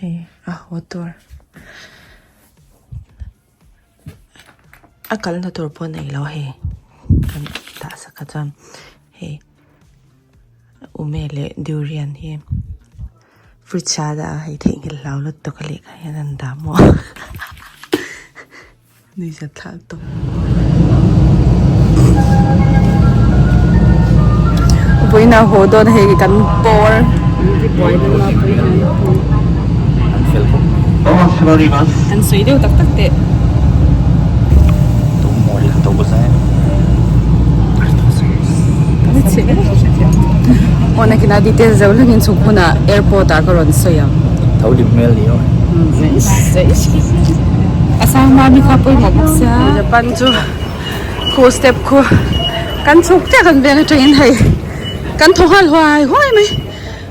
Hei a haw tur a kalna tur pawh nei lo hei kan dah sak a chuan hei ume leh durian hi fridge ah a dah a hei theihnghilh hlau lutuk a lehkha hian an dah maw Nuihzat thlak tawp. Vawiin a haw dawn hei kan bawr an sawi deuh tak tak teh. Aw nakinah details deuh hlek in chhuk hunah airport ah ka rawn sawi ang. Tho dim hmel ni aw. A sang hma mi kha pawimawh bawk sia. Japan chu khu step khu kan chhuk chiah kan veng atangin hei kan thaw nghal huai huai mai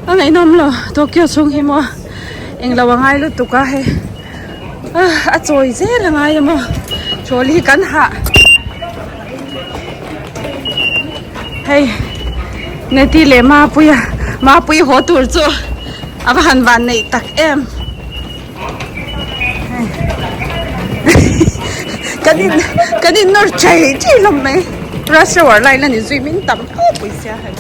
a ngaihnawm lo Tokyo chhung hi maw englo a ngai lutuk a hei a chawi zel a ngai a maw trolley hi kan hah hei neti leh mapuia mapui haw tur chu a va han van neih tak em kan in kan in nawr chei chei hlawm mai rush hour lai la ni zui min tam khawp pui sia hei.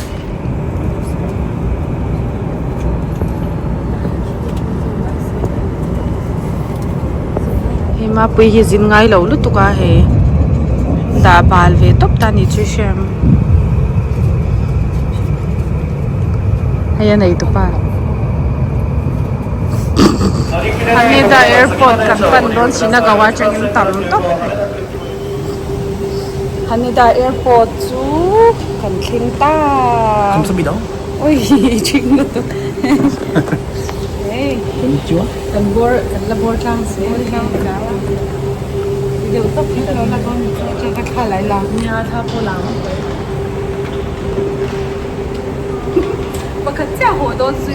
Hei mapui hi zin ngai lo lutuk a hei dah bal ve tawp ta ni chu hriam hei a nei tupa Haneda airport kan pan dawn Shinagawa atangin tam tawp. Haneda airport chu kan thleng ta. Oi thing lutuk. Hey. Konnichiwa. Kan bawr kan la bawr tlang si. Deuh tawp hi ka lo la dawn ni chu ka thla lai la. Nia thla pawh la ang. Pakhat chiah haw dawn chu.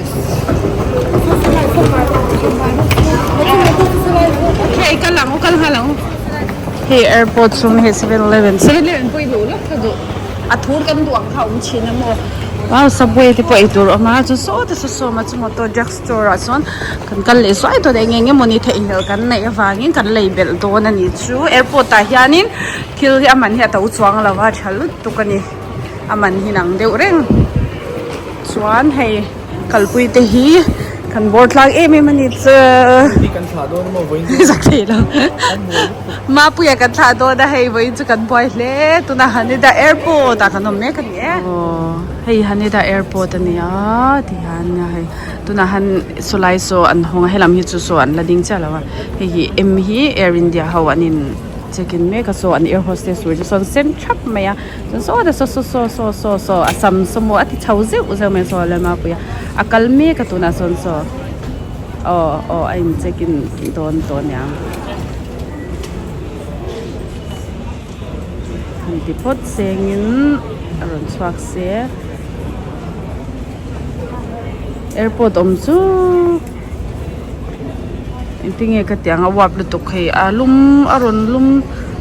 Hei kal ang u kal nghal ang u. Hei airport chhung hei 7-eleven 7-eleven pawh i luh lawk kha duh a thur kan duh ang kha a awm thin a maw wow subway te pawh ei tur a awm a chu saw te saw sawm a chu motor drug store ah chuan kan kal leh zuai dawn a eng eng emawni theihnghilh kan neih avangin kan lei belh dawn a ni chu airport ah hianin thil hi a man hi a to chuang lo a tha lutuk a ni. A man hi nang deuh reng chuan hei kalpui te hi kan bawr tlang em em a ni chu kan thlah dawn maw vawiin chu zak thei lo mapuia kan thlah dawn a hei vawiin chu kan buai hle tuna Haneda airport ah kan awm mek a ni e aw hei Haneda airport a ni a ti hian hei tunah han sawlai saw an hawng a helam hi chu saw an la ding chiah lo a hei hi M hi air india ho an in check in mek a saw an air hostess tur chu sawn sen thap mai a. Chuan saw te saw saw saw saw saw saw a sam saw maw a ti chho zeuh zeuh mai saw Lalmapuia a kal mek a tunah sawn saw aw aw a in check in dawn tawh aniang han ti phawt sengin a rawn chhuak se airport awm chu engtinge ka tih ang a uap lutuk hei a lum a rawn lum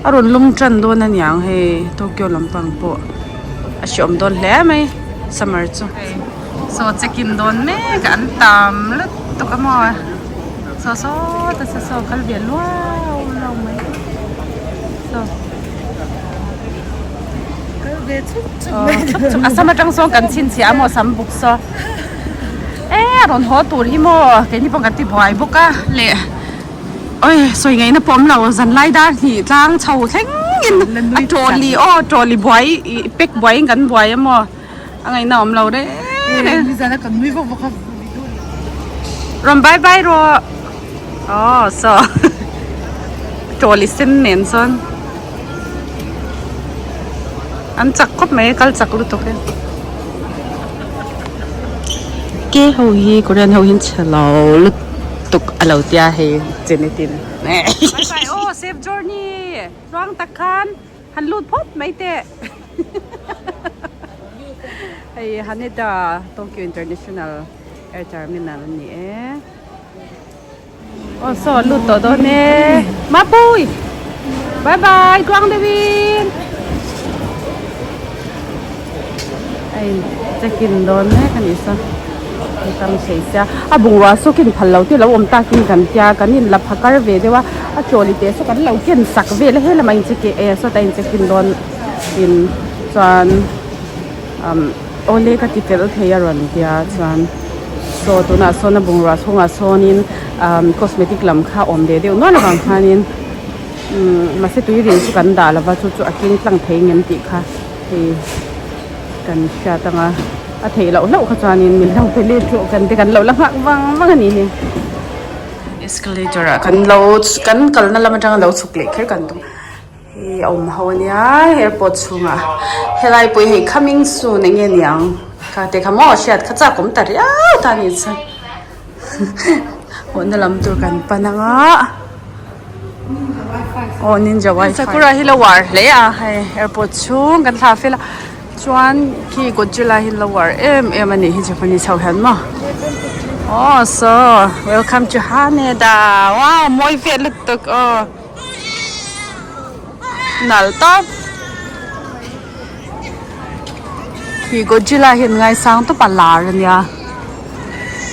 a rawn lum tan dawn aniang hei Tokyo lampang pawh a hreawm dawn hle mai summer chu saw check in dawn mek an tam lutuk a maw saw saw te saw saw kal ve luau luau mai saw kal ve chuk chuk mai chuk chuk a sam atang sawn kan chhinchhiah a maw sam buk saw. E a rawn haw tur hi maw keini pawh kan ti buai bawk a leh oi sawi ngaihna pawh awm lo zan lai dar hnih tlang chho thleng in a trolley aw trolley buai ih pack buai in kan buai a maw a ngaihna awm lo reng reng rawn bye bye rawh aw saw trolley sen nen chuan an chak khawp mai kal chak lutuk e. Ke ho hi Korean ho hian chhe lo lutuk a lo tia hei Jenetin bye bye aw safe journey tluang tak khan han lut phawt mai teh hei Haneda Tokyo International Air Terminal a ni e aw saw an lut tawh dawn e Mapui bye bye tluang deuhin a in check in dawn mek a nih saw. tlang thei sia a bungrua saw ken phal lo te lo awm takin kan tia kan in la phakar ve deuh a a trolley te saw kan lo ken sak vel a helamah in check eh sawtah in check in dawn in chuan umm awle ka ti fel thei a rawn tia chuan saw tunah sawn a bungrua chhungah sawnin umm cosmetic lam kha awm ve deuh nual avang khanin umm mahse tui ril chu kan dah lova chu chu a keng tlang thei ngem tih kha hei. Kan hriat anga a theih loh hlauh kha chuanin min lo pe let rawh kan te kan lo la nghak vang vang a ni hi. Escalator ah kan lo kan kalna lam atanga lo chhuk leh kher kan tum hei a awm ho ania airport chhungah helai pawh hi hei coming soon eng nge niang kha te kha maw hriat kha chak awm ta riau ta ni chu awhna lam tur kan pan anga. Aw ninja wifi sakura hi la war hle a hei airport chhung kan thla fel a chuan khi godzilla hi la war em em a nih hi japanese ho hian maw aw saw welcome to haneda wow mawi vel lutuk aw nal tawp khi godzilla hian ngaisang tawp a lar a nia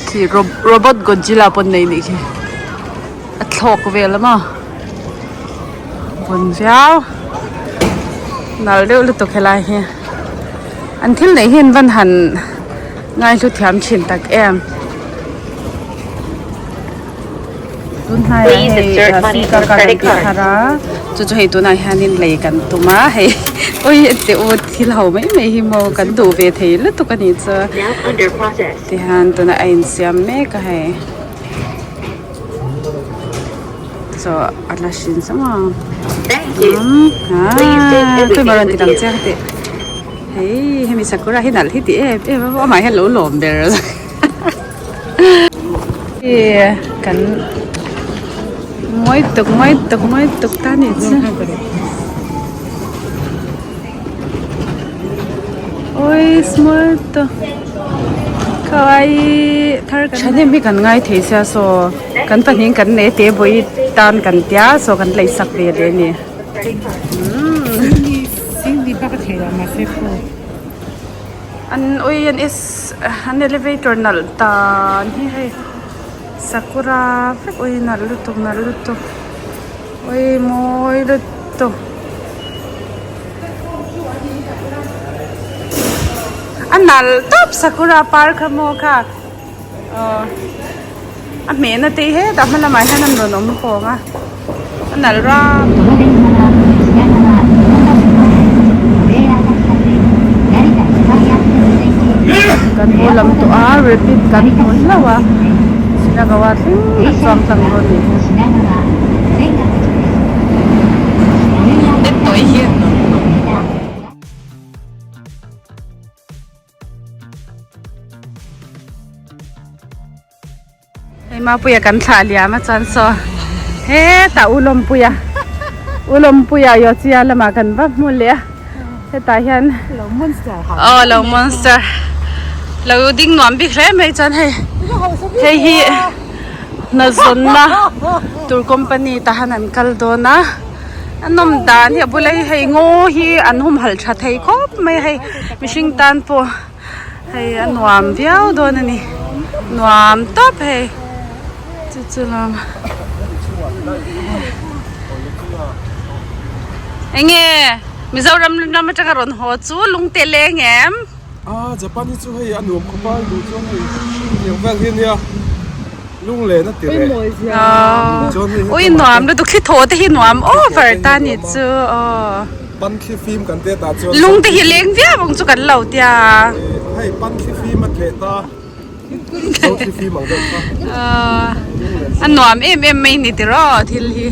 khi robot godzilla pawh an nei a nih khi. A thlawk vel a maw vun viau nal deuh lutuk helai hi an thil neih hi an van han ngaihlu thiam thin tak em tun hnaiah hei suica card an tih thar a chu chu hei tunah hianin lei kan tum a hei ui teh u thil ho mai mai hi maw kan duh ve thei lutuk a nih chu tihian tunah a insiam mek a hei. Chaw a la hrin sam a tui maw rawn ti dang chiang teh hei hemi sakura hi nalh hi ti em em a amah hian lo lawm ber kan mawi tuk mawi tuk mawi tuk ta ni chu oi small to kawaii thar kan thahnem hi kan ngai thei sia saw kan pahnih kan nei te vawi tan kan tia saw kan lei sak ve leh a ni an ui an is an elevator nalh dan hi hei sakura vek ui nalh lutuk nalh lutuk ui mawi lutuk. A nalh tawp sakura par kha maw kha aw a hmehna te hi hetah hma lamah hian an rawn awm pawng a a nalh ram kan haw lam tawh a rapid kan hmu hlauh a Shinagawa thleng a chuang tlang dawn a ni. Hei Mapuia kan thlah liam a chuan saw hetah U Lawmpuia U Lawmpuia Yawchia lamah kan va hmu leh a hetah hian aw lo monster lo ding nuam bik hle mai chuan hei hei hi hna zawnna tur company tah hian an kal dawn a a nawm dan hi a bula hi hei ngaw hi an humhalh tha thei khawp mai a hei mihring tan pawh hei a nuam viau dawn a ni nuam tawp hei chu chu lam eng nge Mizoram lam atanga rawn haw chu lungte leng em? Ah Japan hi chu hei a nuam khawp a duh chuan hei tiang vel hi ania lung len a ti reh chuan hei ui nuam lutuk thli thaw te hi nuam over ta ni chu aw pan thli fim kan te tah chuan lung te hi leng viau ang chu kan lo tia hei pan thli fim a tleh ta zo thli fim ang deuh kha a nuam em em mai ni tiraw thil hi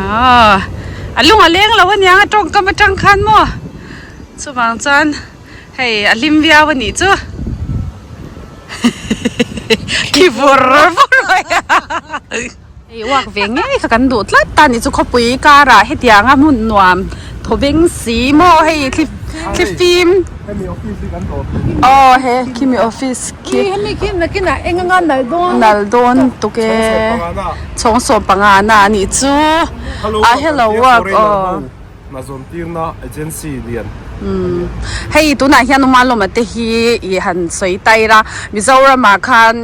aw a lung a leng lo aniang a tawngkam atang khan maw. Chuvang chuan hei a hlim viau a nih chu khi vur vur mai a hei uak ve ngei kha kan duh tlat ta nih chu khawpui karah hetiang a hmun nuam thaw beng si maw hei thli thli fim aw he khimi office khi nal dawn tuk e chhawng sawmpanga na a nih chu a hello work aw. Hnazawntirna agency lian. Umm hei tunah hian Uma Lawma te hi ih han sawi tai ila Mizoramah khan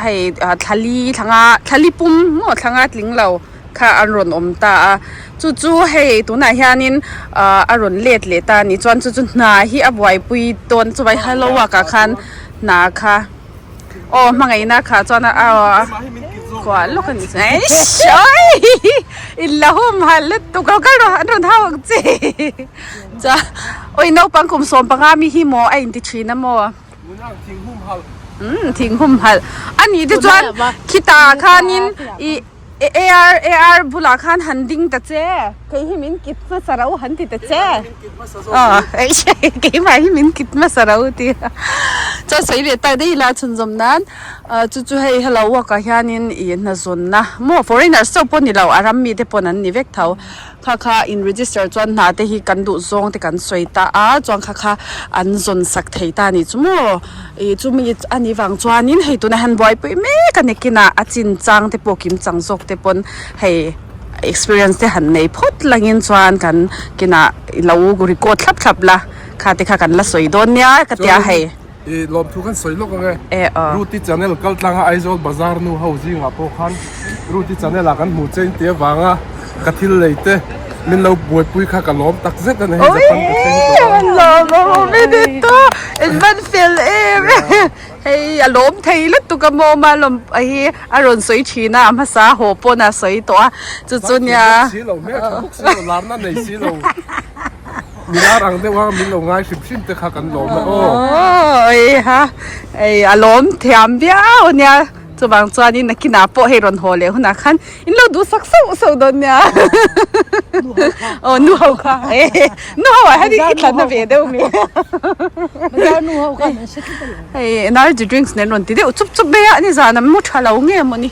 hei thlali thlanga thlali pum maw thlanga tling lo kha an rawn awm ta a chu chu hei tunah hianin ah a rawn let leh ta a ni chuan chu chu hna hi a buaipui dawn chuvai hello work ah khan hna kha. Aw hmangaihna kha chuan a kuah lawk a ni eish awii in la hum hal lutuk lo kal rawh an rawn hau ang che chuan awi naupang kum 15 mi hi maw a inti thin a maw umm thing hum halh a nih te chuan khitah khanin ih ar ar bulah khan han ding ta che kei hi min kit hmasa ro han ti ta che. Aw keimah hi min kit hmasa ro ti a chuan sawi leh tak daih ila chhunzawm nan chu chu hei hello work ah hianin ih hnazawnna maw foreigners chauh pawh ni lo a ram mite pawn an ni vek tho kha kha in register chuan hna te hi kan duh zawng te kan sawi ta a chuan kha kha an zawn sak thei ta a nih chu maw ih chumi a nih vang chuanin hei tunah hian buaipui mek a ni kinah a chinchang te pawh kimchang zawk te pawn hei. Experience te han nei phawt langin chuan kan kinah i lo record thlap thlap la kha te kha kan la sawi dawn nia ka tia hei. I lawmthu khan sawi lawk ang e. Ruti channel kal tlanga Aizawl bazar nu ho zingah pawh khan Ruti channel ah kan hmuh che in ti avanga ka thil lei te min lo buaipui kha ka lawm tak zet a ni hei Japan ka thleng tawh a. Oi lawm awm e ni to in van fel em e. Hei a lawm thei lutuk a maw ma lawm hi a rawn sawi thin a a hmasa haw pawn a sawi tawh a chu chu nia si lo hmel tha bawk si lo larna nei si lo milar ang deuh a min lo ngai hrim hrim te kha kan lawm a aw oi ha ei a lawm thiam viau a nia chuvang chuanin nakinah pawh hei rawn haw leh hunah khan in lo duhsak sauh sauh dawn nia aw nu ho kha nu ho ah hian i thlan na ve deuh mi hei energy drinks nen rawn ti deuh chup chup mai a nizan an mu tha lo nge mawni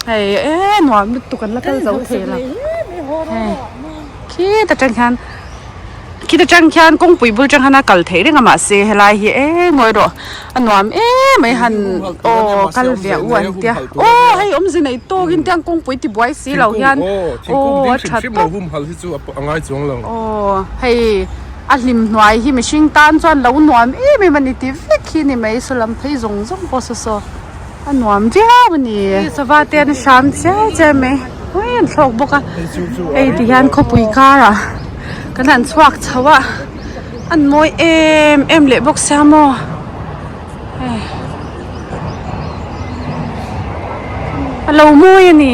hei e nuam lutuk an la kal zo thei lo hei khita tang hian khita tang khian kawngpui bul tang hian a kal theih reng a mahse helai hi e ngawi rawh a nuam em mai han aw kal ve u an tia aw hei awmze nei tawkin tiang kawngpui ti buai si lo hian aw a tha tawp aw hei a hlim hnuai hi mihring tan chuan lo nuam em em a ni ti vek hi ni mai saw lam phei zawng zawng pawh saw saw a nuam viau a ni sava te an hram chiai chiai mai ui an thlawk bawk a hei ti hian khawpui karah kan han chhuak chho a an mawi em em leh bawk sia maw hei a lo mawi a ni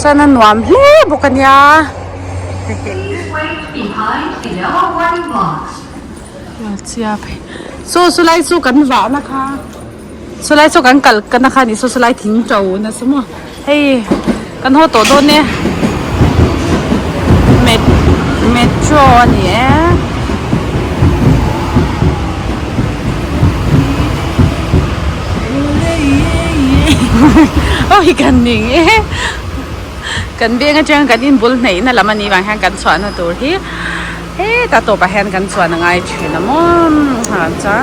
chuan a nuam hle bawk a nia. Saw chulai chu kan vahna kha chulai chu kan kal na kha a ni saw chulai thing to nasa maw hei kan haw tawh dawn e metro a ni e. Awi kan ning e kan veng atang kan inbul hnaihna lam a nih vang hian kan chhuahna tur hi hetah tawpah hian kan chhuah a ngai thin a maw chuan.